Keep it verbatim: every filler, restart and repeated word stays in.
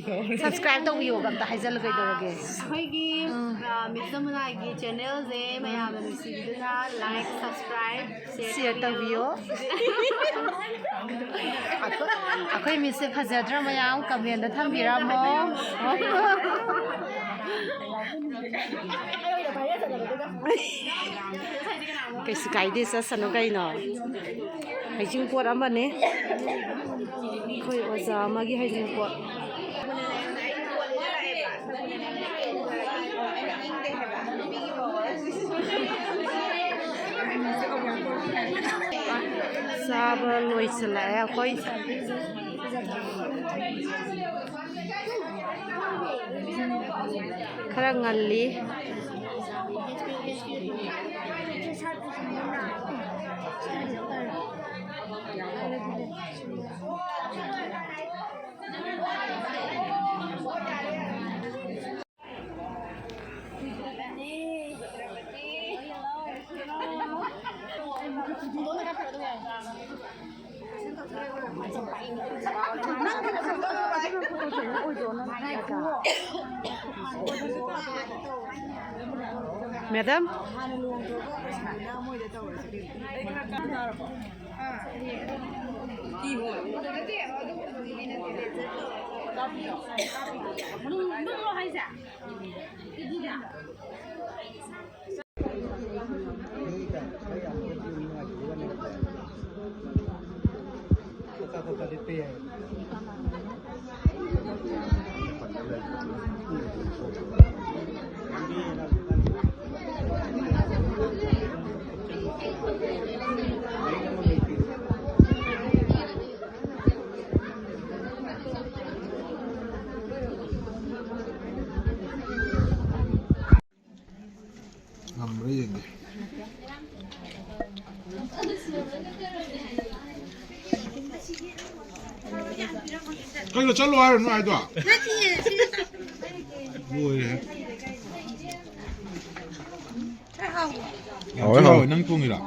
Subscribe ꯇꯧꯕꯤꯌꯣꯒ ꯑꯝꯇ ꯍꯥꯏꯖꯜꯂꯨ ꯀꯩꯗꯧꯔꯒꯦ? ꯑꯩꯈꯣꯏꯒꯤ, ꯎꯝ꯫ ꯑ, ꯃꯤꯁ ꯖꯃꯨꯅꯥꯒꯤ channelꯁꯦ ꯃꯌꯥꯝꯅ ꯅꯨꯡꯁꯤꯕꯤꯗꯨꯅ like, subscribe, share share ꯇꯧꯕꯤꯌꯨ꯫ ꯑꯩꯈꯣꯏ, ꯑꯩꯈꯣꯏ ꯃꯤꯁꯁꯦ ꯐꯖꯗ꯭ꯔꯥ ꯃꯌꯥꯝ comment ꯊꯝꯕꯤꯔꯝꯃꯣ꯫ ꯀꯩꯁꯨ ꯀꯥꯏꯗꯦ, ꯆꯠꯁꯅꯨ ꯀꯩꯅꯣ꯫ ꯍꯩꯖꯤꯡꯄꯣꯠ ꯑꯃꯅꯦ꯫ ꯑꯩꯈꯣꯏ ꯑꯣꯖꯥ ꯑꯃꯒꯤ ꯍꯩꯖꯤꯡꯄꯣꯠ꯫ ꯆꯥꯕ ꯂꯣꯏꯁꯤꯜꯂꯛꯑꯦ ꯑꯩꯈꯣꯏ꯫ ꯈꯔ ꯉꯜꯂꯤ꯫ Madam? ꯉꯝꯕ꯭ꯔꯥ ꯌꯦꯡꯒꯦ꯫ ꯀꯩꯅꯣ ꯆꯠꯂꯣ ꯍꯥꯏꯔꯣ ꯅꯣꯏ ꯍꯥꯏꯗꯣ? ꯂꯣꯏꯔꯦ꯫ ꯌꯥꯝ ꯍꯥꯎꯋꯦ, ꯊꯤ ꯍꯥꯎꯋꯦ꯫ ꯍꯥꯎꯋꯦ꯫ ꯅꯪ ꯊꯣꯡꯉꯤꯔꯣ?